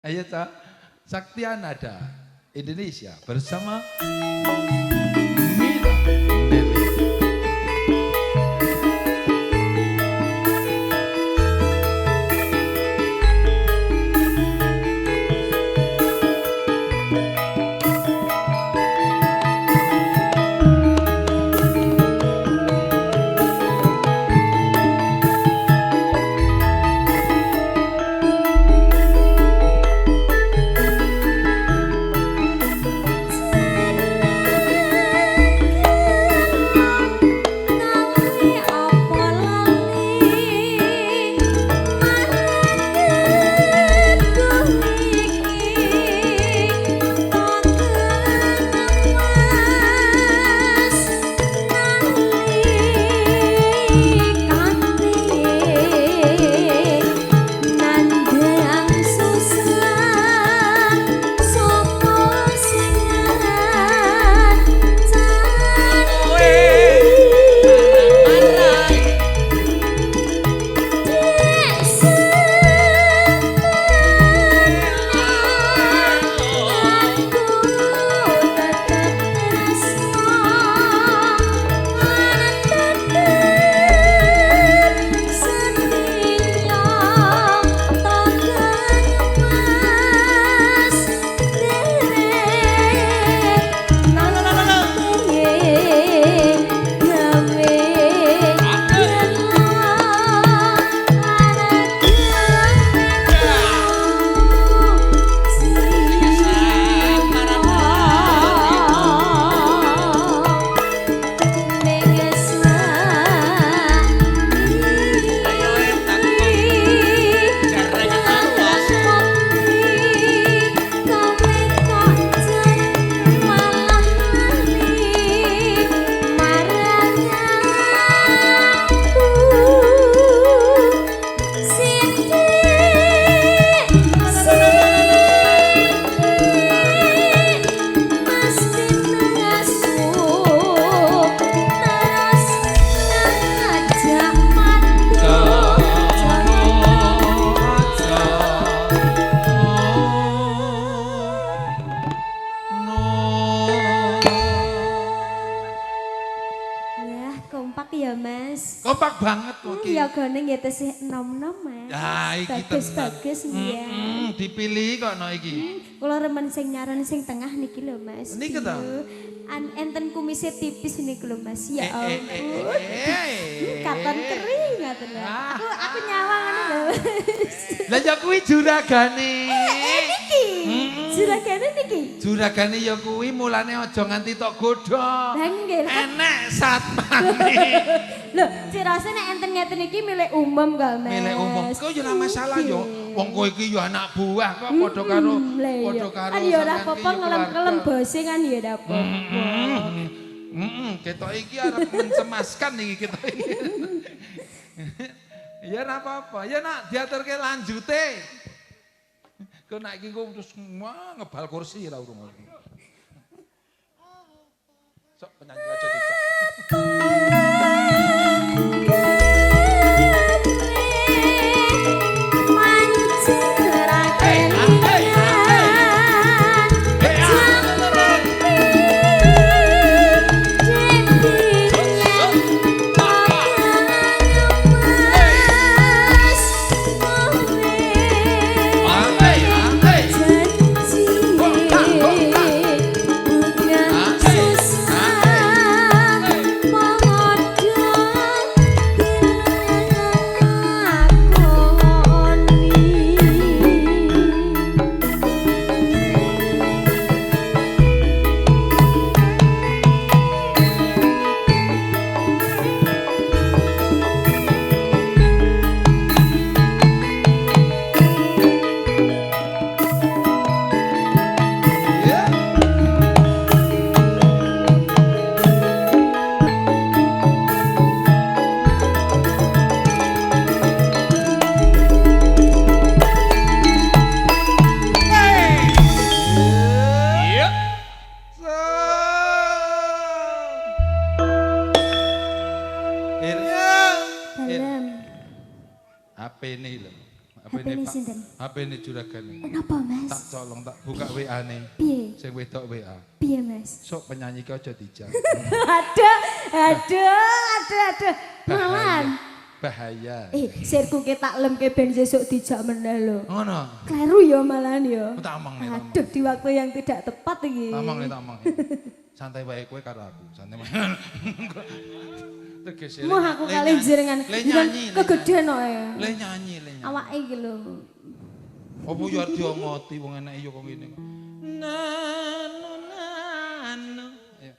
Ayo ta, Saktianada Indonesia bersama Mila Nelly. Kompak banget kok iki. Ya gone nggih tesih enom-enom, Mas. Ya iki bagus-bagus ya. Dipilih kok no iki. Kula remen sing nyaran sing tengah niki lho, Mas. Niki to. Enten kumise tipis niku lho, Mas. Ya ampun. Katon kering ngoten lho. Aku nyawang ngono lho. Lah ya kuwi juragane. Niki. Juragane niki. Juragane ya kuwi mulane aja nganti tok godho. Lah nggih. Enek satpane. Lho, cirose nek enten ngeten iki milik umum kok, Mas. Milik umum. Kok ya ora masalah ya. Wong kowe iki ya anak buah kok padha karo padha karo. Kan ya ora apa-apa ngelem-ngelem bose kan ya ora apa-apa. Ketok iki arep mencemaskan iki ketok iki. Ya ora apa-apa. Ya nak diaturke lanjute. Kok nek iki kok terus ngebal kursi ra urung iki. Sok penyanyi aja dijak. Susah, HP-ne juragane. Napa, Mas? Tak colong, tak buka WA-ne. Piye? Sing wedok WA. Piye, Mas? Sok penyanyi ki aja dijak. Aduh, aduh, aduh, aduh. Malan. Bahaya. Eh, sirku ke tak lemke ben sesuk dijak meneh lho. Ngono. Kleru ya malahan ya. Tak omong nih, tak omong. Aduh, di waktu yang tidak tepat iki. Tak omong nih, tak omong. Santai wae kowe karo aku, santai wae. Tegese. Moh aku kalih jenengan. Le nyanyi. Kegedean kok ya. Le nyanyi, le nyanyi. Awake iki lho. Apa ya diongoti wong enake ya kok ngene. Nanu nanu. Ayo.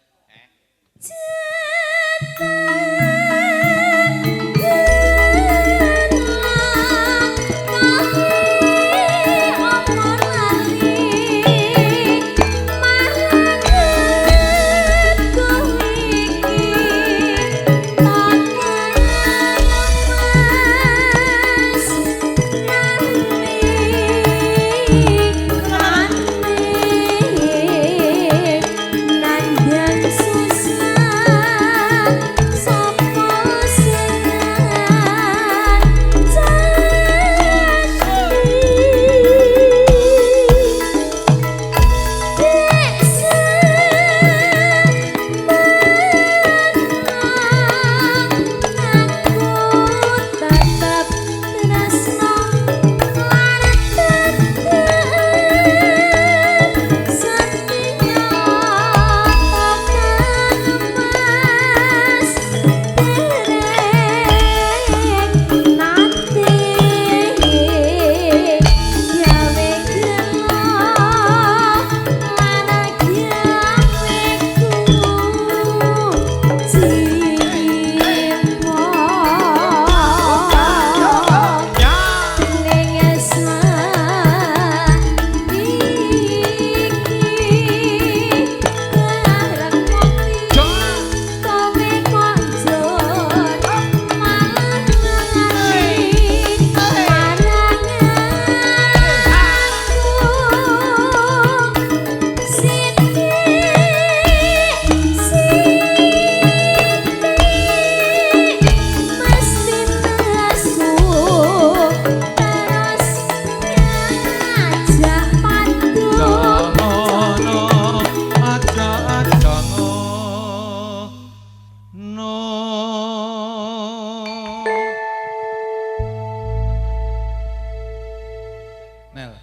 Nel.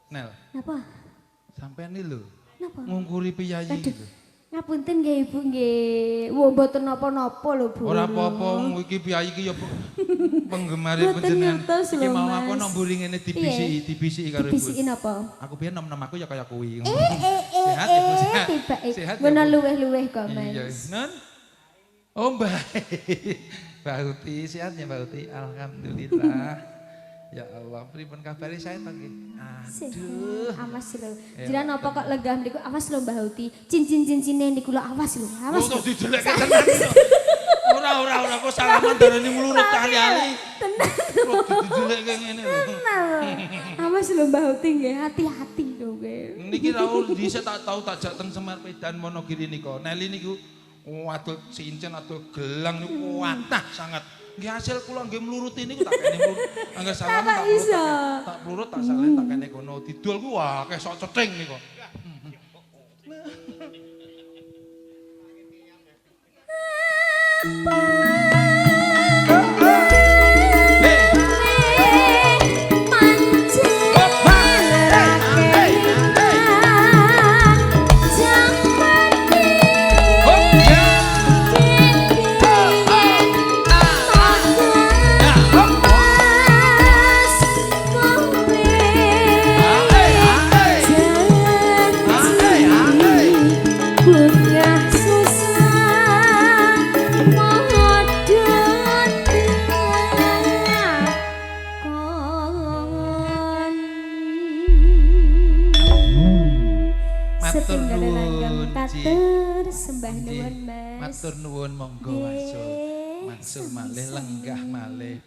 Nel. Napa? Sampeyan iki lho. Napa? Ngungkuri piyayi iki lho. Ngapunten nggih Ibu nggih. Wah mboten napa-napa lho Bu. Ora apa-apa wong iki piyayi iki ya penggemar panjenengan. Iki mau aku nang mburi ngene dibisiki, dibisiki karo Ibu. Dibisiki napa? Aku biyen nom-nom aku ya kaya kuwi. Sehat Ibu, sehat. Sehat. Ngono luweh-luweh kok, Mas. Iya, Nun. Oh, Mbak. Mbak Uti, sehat ya Mbak Uti? Alhamdulillah. Ya Allah, pripun kabare saya to nggih? Aduh. Awas lho. Jiran apa kok lenggah niku awas lho Mbah Uti. Cincin-cincine niku lho awas lho, awas. Kok dijelekke tenan. Ora ora ora kok salaman darani mlurut ali-ali. Tenan. Kok dijelekke ngene lho. Awas lho Mbah Uti nggih, hati-hati lho nggih. Niki ra dhisik tak tau tak jak teng Semar Pedan Wonogiri nika. Neli niku adol cincin adol gelang niku watah sangat. Nggih hasil kula nggih mluruti niku tak kene mlurut. Angger salaman tak plurut. Tak plurut tak salen tak kene kono didol ku wah akeh sok cething niku. Matur nuwun monggo wangsul. Wangsul malih lenggah malih